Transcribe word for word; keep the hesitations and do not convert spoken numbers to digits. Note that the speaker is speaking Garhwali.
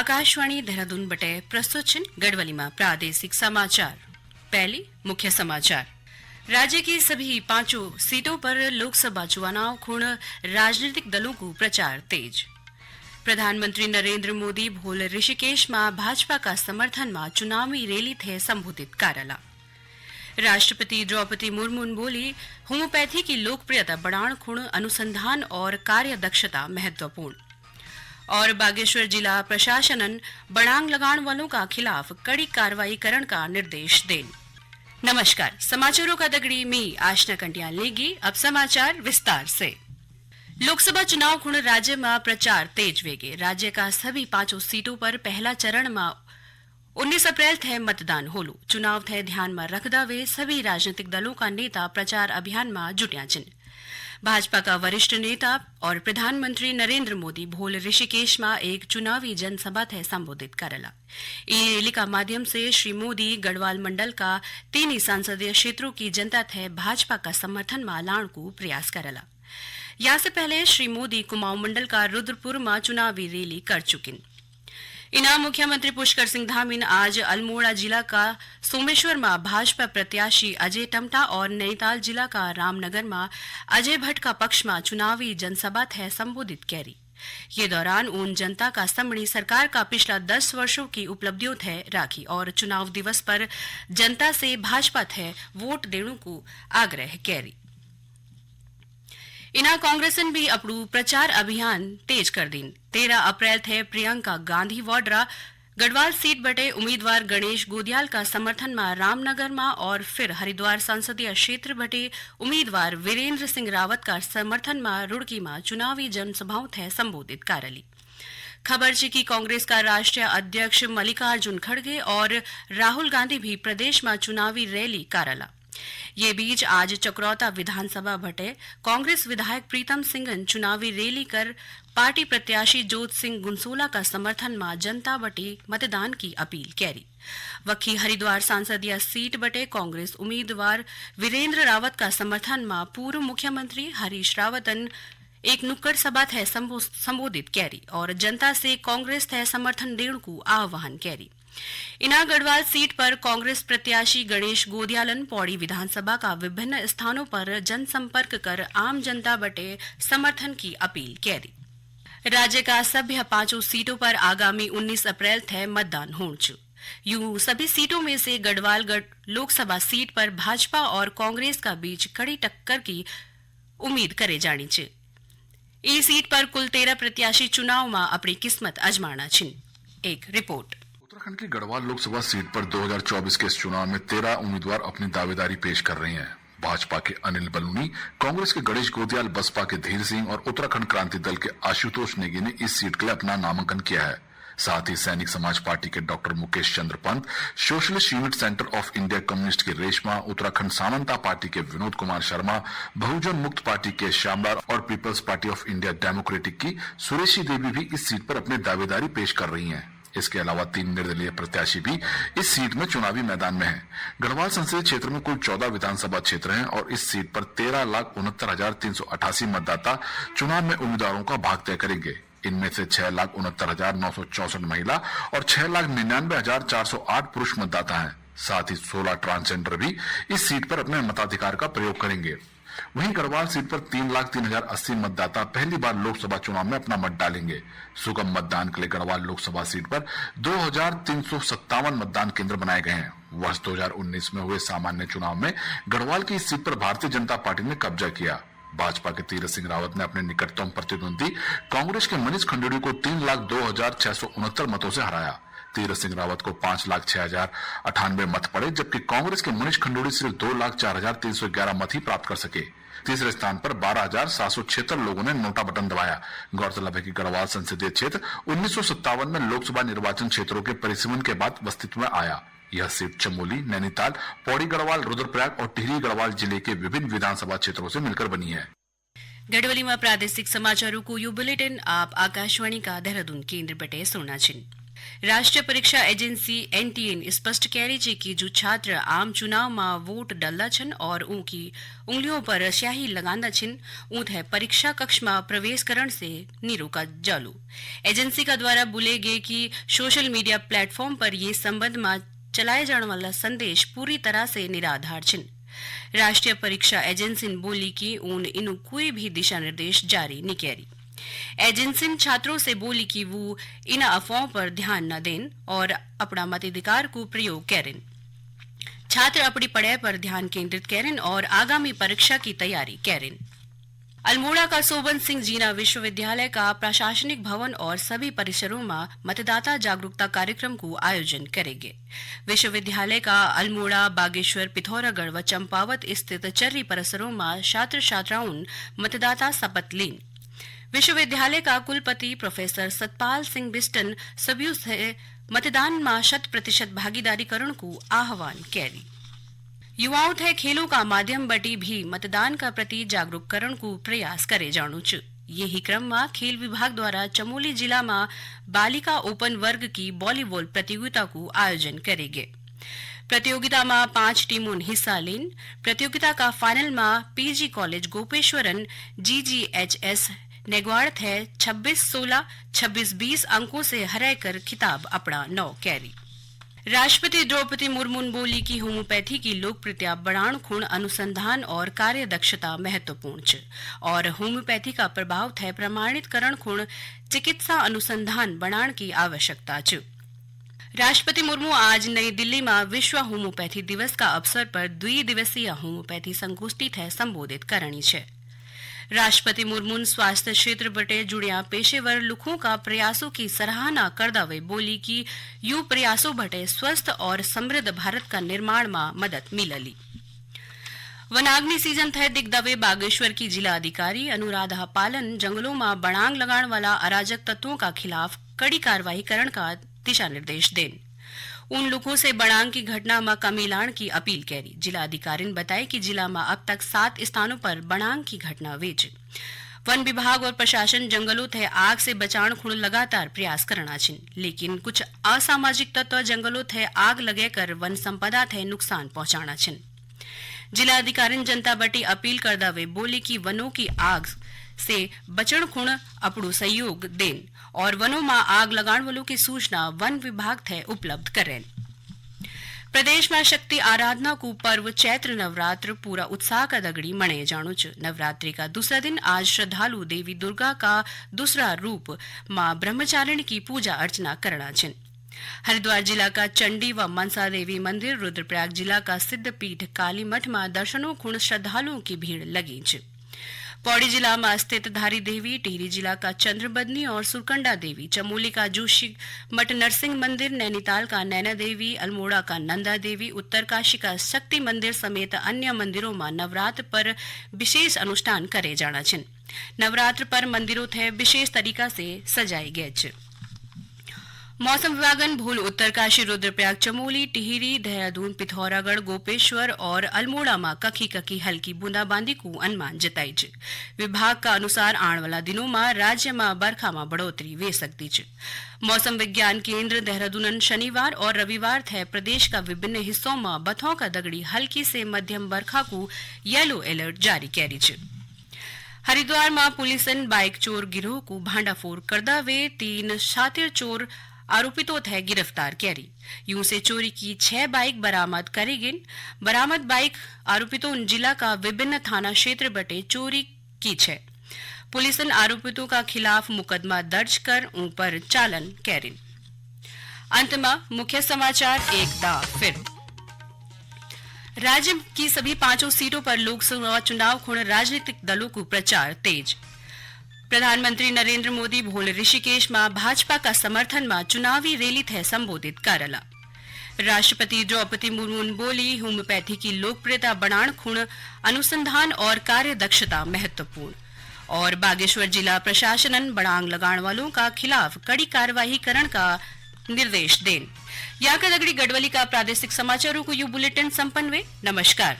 आकाशवाणी देहरादून बटे प्रस्तुत छिन गढ़वाली मा प्रादेशिक समाचार। पहली मुख्य समाचार। राज्य की सभी पांचों सीटों पर लोकसभा चुनाव खुण राजनीतिक दलों को प्रचार तेज। प्रधानमंत्री नरेंद्र मोदी भोल ऋषिकेश मा भाजपा का समर्थन मा चुनावी रैली थे संबोधित कारला। राष्ट्रपति द्रौपदी मुर्मू ने बोली, होम्योपैथी की लोकप्रियता बढ़ाण खुण अनुसंधान और कार्यदक्षता महत्वपूर्ण। और बागेश्वर जिला प्रशासनन बड़ांग लगाण वालों का खिलाफ कड़ी कार्रवाई करण का निर्देश देन। नमस्कार, समाचारों का दगड़ी मी आशना कंडियाल नेगी। अब समाचार विस्तार से। लोकसभा चुनाव खुण राज्य मा प्रचार तेज वेगे। राज्य का सभी पांचों सीटों पर पहला चरण मा उन्नीस अप्रैल थे मतदान होलू। चुनाव थे ध्यान मा रखदा वे सभी राजनीतिक दलों का नेता प्रचार अभियान मा जुट्या छिन। भाजपा का वरिष्ठ नेता और प्रधानमंत्री नरेंद्र मोदी भोल ऋषिकेश मा एक चुनावी जनसभा थे संबोधित करला। ई रैली का माध्यम से श्री मोदी गढ़वाल मंडल का तीन ही संसदीय क्षेत्रों की जनता थे भाजपा का समर्थन मा लाण को प्रयास करला। या से पहले श्री मोदी कुमाऊं मंडल का रुद्रपुर मा चुनावी रैली कर चुकिन। इना मुख्यमंत्री पुष्कर सिंह धामी ने आज अल्मोड़ा जिला का सोमेश्वर मा भाजपा प्रत्याशी अजय टमटा और नैनीताल जिला का रामनगर मा अजय भट्ट का पक्ष मा चुनावी जनसभा थे संबोधित करी। ये दौरान उन जनता का समणी सरकार का पिछला दस वर्षों की उपलब्धियों थे राखी और चुनाव दिवस पर जनता से भाजपा थे वोट देणु को आग्रह करी। इना कांग्रेसन भी अपणु प्रचार अभियान तेज कर दीन। तेरह अप्रैल थे प्रियंका गांधी वाड्रा गढ़वाल सीट बटे उम्मीदवार गणेश गोदियाल का समर्थन मा रामनगर मा और फिर हरिद्वार संसदीय क्षेत्र बटे उम्मीदवार वीरेंद्र सिंह रावत का समर्थन मा रुड़की मा चुनावी जनसभाओं थे संबोधित कारली। खबर च कि कांग्रेस का राष्ट्रीय अध्यक्ष मल्लिकार्जुन खड़गे और राहुल गांधी भी प्रदेश मा चुनावी रैली कारला। ये बीच आज चक्रौता विधानसभा बटे कांग्रेस विधायक प्रीतम सिंह चुनावी रैली कर पार्टी प्रत्याशी जोत सिंह गुंसोला का समर्थन मा जनता बटे मतदान की अपील करी। वखी हरिद्वार सांसदीय सीट बटे कांग्रेस उम्मीदवार वीरेंद्र रावत का समर्थन मा पूर्व मुख्यमंत्री हरीश रावतन एक नुक्कड़ सभा थे संबो-, संबोधित करी और जनता से कांग्रेस थे समर्थन देण को आह्वान करी। इना गढ़वाल सीट पर कांग्रेस प्रत्याशी गणेश गोदियालन पौड़ी विधानसभा का विभिन्न स्थानों पर जनसंपर्क कर आम जनता बटे समर्थन की अपील करी। राज्य का सभ्य पांचों सीटों पर आगामी उन्नीस अप्रैल थे मतदान होण च। यू सभी सीटों में से गढ़वालगढ़ लोकसभा सीट पर भाजपा और कांग्रेस का बीच कड़ी टक्कर की उम्मीद करे जाणी च। ई सीट पर कुल तेरह प्रत्याशी चुनाव मा अपणी किस्मत आजमाणा छिन। एक रिपोर्ट। उत्तराखंड की गढ़वाल लोकसभा सीट पर दो हज़ार चौबीस के इस चुनाव में तेरह उम्मीदवार अपनी दावेदारी पेश कर रहे हैं। भाजपा के अनिल बलूनी, कांग्रेस के गणेश गोदियाल, बसपा के धीर सिंह और उत्तराखंड क्रांति दल के आशुतोष नेगी ने इस सीट के लिए अपना नामांकन किया है। साथ ही सैनिक समाज पार्टी के doctor Mukesh Chandra Pant, socialist unit centre of India communist की रेशमा, उत्तराखंड सामंता पार्टी के विनोद कुमार शर्मा, बहुजन मुक्त पार्टी के श्यामलाल और people's party of India democratic की सुरेशी देवी भी इस सीट पर अपनी दावेदारी पेश कर रही हैं। इसके अलावा तीन निर्दलीय प्रत्याशी भी इस सीट में चुनावी मैदान में हैं। गढ़वाल संसदीय क्षेत्र में कुल चौदह विधानसभा क्षेत्र हैं और इस सीट पर तेरह लाख उनहत्तर हजार तीन सौ अट्ठासी मतदाता चुनाव में उम्मीदवारों का भाग तय करेंगे। इनमें से छह लाख उनहत्तर हजार नौ सौ चौसठ महिला और छह लाख निन्यानवे हजार चार सौ आठ पुरुष मतदाता हैं। साथ ही सोलह ट्रांसजेंडर भी इस सीट पर अपने मताधिकार का प्रयोग करेंगे। वहीं गढ़वाल सीट पर तीन लाख तीन हजार अस्सी मतदाता पहली बार लोकसभा चुनाव में अपना मत डालेंगे। सुगम मतदान के लिए गढ़वाल लोकसभा सीट पर दो हजार तीन सौ सत्तावन मतदान केंद्र बनाए गए हैं। वर्ष दो हज़ार उन्नीस में हुए सामान्य चुनाव में गढ़वाल की इस सीट पर भारतीय जनता पार्टी ने कब्जा किया। भाजपा के तीरथ सिंह रावत ने अपने निकटतम प्रतिद्वंदी कांग्रेस के मनीष खंडूड़ी को तीन लाख दो हजार छह सौ उनहत्तर मतों से हराया। तीरथ सिंह रावत को पाँच लाख छह हजार अट्ठानवे मत पड़े, जबकि कांग्रेस के मनीष खंडूड़ी सिर्फ दो लाख चार हजार तीन सौ ग्यारह मत ही प्राप्त कर सके। तीसरे स्थान पर बारह हजार सात सौ छिहत्तर लोगों ने नोटा बटन दबाया। गौरतलब है कि गढ़वाल संसदीय क्षेत्र उन्नीस सौ सत्तावन में लोकसभा निर्वाचन क्षेत्रों के परिसीमन के बाद अस्तित्व में आया। यह सीट चमोली, नैनीताल, पौड़ी गढ़वाल, रुद्रप्रयाग और टिहरी गढ़वाल जिले के विभिन्न विधानसभा क्षेत्रों से मिलकर बनी है। गढ़वाली मा प्रादेशिक समाचारों को यो बुलेटिन आप आकाशवाणी का देहरादून केंद्र बटे सुणा छिन। राष्ट्रीय परीक्षा एजेंसी, एनटीए, ने स्पष्ट कैरी च कि जो छात्र आम चुनाव मा वोट डलदा छन और उनकी उंगलियों पर स्याही लगांदा छन, ऊंथे परीक्षा कक्ष मा प्रवेश करण से नी रोका जालू। एजेंसी का द्वारा बोले गए कि सोशल मीडिया प्लेटफॉर्म पर ये संबंध मा चलाए जाने वाला संदेश पूरी तरह से निराधार छिन। राष्ट्रीय परीक्षा एजेंसी ने बोली कि उन इनु कोई भी दिशा निर्देश जारी नहीं करी। एजेंसी ने छात्रों से बोली कि वो इन अफवाहों पर ध्यान न दें और अपना मताधिकार को प्रयोग करें। छात्र अपनी पढ़ाई पर ध्यान केंद्रित करें और आगामी परीक्षा की तैयारी करें। अल्मोड़ा का सोबन सिंह जीना विश्वविद्यालय का प्रशासनिक भवन और सभी परिसरों में मतदाता जागरूकता कार्यक्रम को आयोजन करेंगे। विश्वविद्यालय का अल्मोड़ा, बागेश्वर, पिथौरागढ़ व चंपावत स्थित चर्री परिसरों में छात्र छात्राओं मतदाता शपथ लीन। विश्वविद्यालय का कुलपति प्रोफेसर सतपाल सिंह बिस्टन सभी से मतदान में शत प्रतिशत भागीदारी करण को आह्वान कैरी। युवाओं थे खेलों का माध्यम बटी भी मतदान का प्रति जागरूक करण को प्रयास करे जाणु च। यही क्रम में खेल विभाग द्वारा चमोली जिला में बालिका ओपन वर्ग की वॉलीबॉल प्रतियोगिता को आयोजन करेगे। प्रतियोगिता में पांच टीमों ने हिस्सा लीन। प्रतियोगिता का फाइनल में पीजी कॉलेज गोपेश्वरन जीजीएचएस नेगवाड़ थे छब्बीस सोलह, छब्बीस बीस अंकों से हराय कर खिताब अपना नौ कैरी। राष्ट्रपति द्रौपदी मुर्मू ने बोली कि होम्योपैथी की लोकप्रियता बढ़ाण खुण अनुसंधान और कार्यदक्षता महत्वपूर्ण छ और होम्योपैथी का प्रभाव थे प्रमाणित करण खुण चिकित्सा अनुसंधान बढ़ाण की आवश्यकता छ। राष्ट्रपति मुर्मू आज नई दिल्ली में विश्व होम्योपैथी दिवस का अवसर पर द्वि दिवसीय होम्योपैथी संगोष्ठी थे संबोधित करणी छ। राष्ट्रपति मुर्मू ने स्वास्थ्य क्षेत्र बटे जुड़िया पेशेवर लुखों का प्रयासों की सराहना करदा हुए बोली कि यू प्रयासों बटे स्वस्थ और समृद्ध भारत का निर्माण में मदद मिलली। वनाग्नि सीजन थे दिग्दवे बागेश्वर की जिला अधिकारी अनुराधा पालन जंगलों में बणांग लगाण वाला अराजक तत्वों का खिलाफ कड़ी कार्रवाई करण का दिशा निर्देश देन। उन लोगों से बणांग की घटना में कमी लाण की अपील कैरी। जिला अधिकारी ने बताया कि जिला में अब तक सात स्थानों पर बणांग की घटना हुई च। वन विभाग और प्रशासन जंगलों थे आग से बचाण खुण लगातार प्रयास करना छिन, लेकिन कुछ असामाजिक तत्व जंगलों थे आग लगे कर वन संपदा थे नुकसान पहुंचाना छिन। जिला अधिकारी ने जनता बटी अपील करदा हुए बोली कि वनों की आग से बचण खुण अपणु सहयोग देन और वनों में आग लगाण वालों की सूचना वन विभाग थे उपलब्ध करें। प्रदेश में शक्ति आराधना को पर्व चैत्र नवरात्र पूरा उत्साह का दगड़ी मनाए जाणो छ। नवरात्रि का दूसरा दिन आज श्रद्धालु देवी दुर्गा का दूसरा रूप मां ब्रह्मचारिणी की पूजा अर्चना करना छिन। हरिद्वार जिला का चंडी व मनसा देवी मंदिर, रुद्रप्रयाग जिला का सिद्धपीठ काली मठ में दर्शनों खुण श्रद्धालुओं की भीड़ लगी छ। पौड़ी जिला में स्थित धारी देवी, टिहरी जिला का चंद्रबदनी और सुरकंडा देवी, चमोली का जोशी मठ नरसिंह मंदिर, नैनीताल का नैना देवी, अल्मोड़ा का नंदा देवी, उत्तरकाशी का शक्ति मंदिर समेत अन्य मंदिरों में नवरात्र पर विशेष अनुष्ठान करे जाना छिन। नवरात्र पर मंदिरों थे विशेष तरीका से सजाए गए छ। मौसम विभागन भूल उत्तरकाशी, रुद्रप्रयाग, चमोली, टिहरी, देहरादून, पिथौरागढ़, गोपेश्वर और अल्मोड़ा में कखी कखी हल्की बूंदाबांदी को अनुमान जताई च। विभाग का अनुसार आने वाला दिनों में राज्य में बरखा में बढ़ोतरी वे सकती च। मौसम विज्ञान केंद्र देहरादूनन शनिवार और रविवार थे प्रदेश का विभिन्न हिस्सों में बथों का दगड़ी हल्की से मध्यम बरखा को येलो अलर्ट जारी कैरी च। हरिद्वार में पुलिसन बाइक चोर गिरोह को भांडाफोड़ करदा हुए तीन शातिर चोर आरोपितों थे गिरफ्तार कैरी। यूं से चोरी की छह बाइक बरामद करी गिन। बरामद बाइक आरोपितों जिला का विभिन्न थाना क्षेत्र बटे चोरी की छे। पुलिसन आरोपितों का खिलाफ मुकदमा दर्ज कर उन पर चालन कैरिन। अंत में मुख्य समाचार एक दा फिर। राज्य की सभी पांचों सीटों पर लोकसभा चुनाव खुण राजनीतिक दलों को प्रचार तेज। प्रधानमंत्री नरेंद्र मोदी भोल ऋषिकेश में भाजपा का समर्थन में चुनावी रैली थे संबोधित करला। राष्ट्रपति द्रौपदी मुर्मू ने बोली, होम्योपैथी की लोकप्रियता बढ़ाण खुण अनुसंधान और कार्यदक्षता महत्वपूर्ण। और बागेश्वर जिला प्रशासनन बड़ांग लगाण वालों का खिलाफ कड़ी कार्यवाही करण का निर्देश देन। या का दगड़ी गढ़वाली का प्रादेशिक समाचारों को यू बुलेटिन संपन्न हुए। नमस्कार।